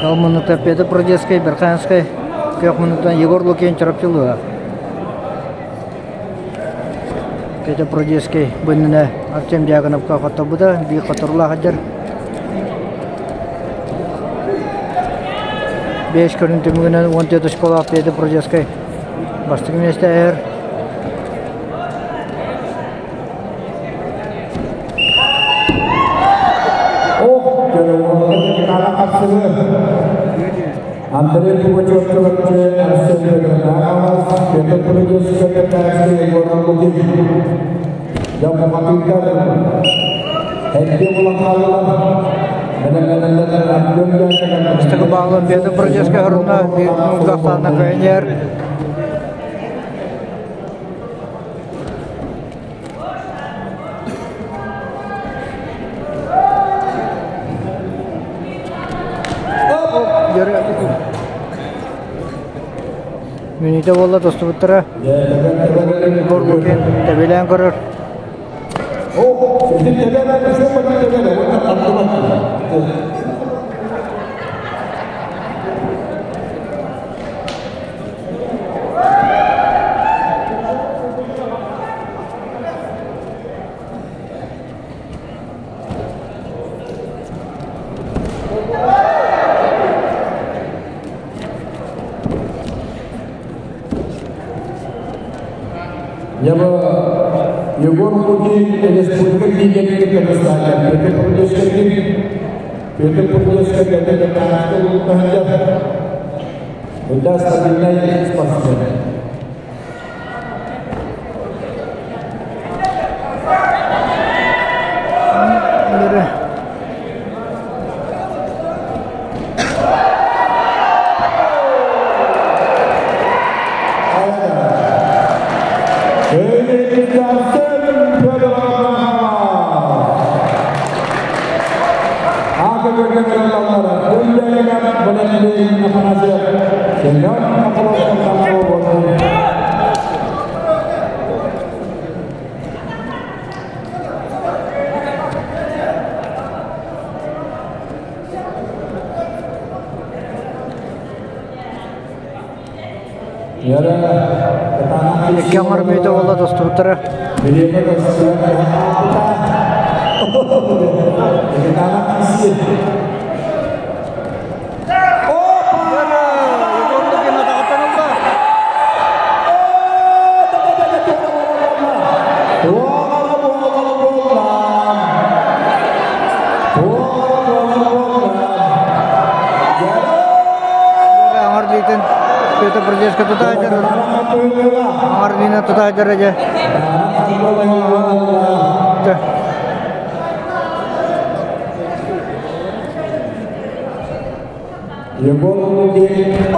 Кыл муннукта Петр Прудецкай, Берханскай, күөх муннуктан Егор Лукин Чурапчылыа. Петр Прудецкай бу иннинэ Артем Дьяконовка хотторбута, биир хотторуулаах сылдьар. Бэс көрүҥ түмүгүнэн 14 очколаах Петр Прудецкай бастакы миэстэ эһэр. Андрей Пугачев Чурапчы, Арсен Петр Петр Прудецкай Петарский Егор Лукин. Дьон Эдди булан хааллылар. Бастакы баалы Петр Прудецкай хоруна биир муҥутаахтаана кыайан Мүнүүтэ буолла тостубуттара. Егор Лукин тэбилээн көрөр. Егор Лукин республика лидерин Казахстана Петр Прудецкий Петр Прудецкий Это стабильный спортсмен. Икки аҥар мүөтэ буолла тостубуттара. Аҥар илиитин Петр Прудецкай тута сылдьар. Аҥар илиинэн тута сылдьар дьэ. Егор Лукин.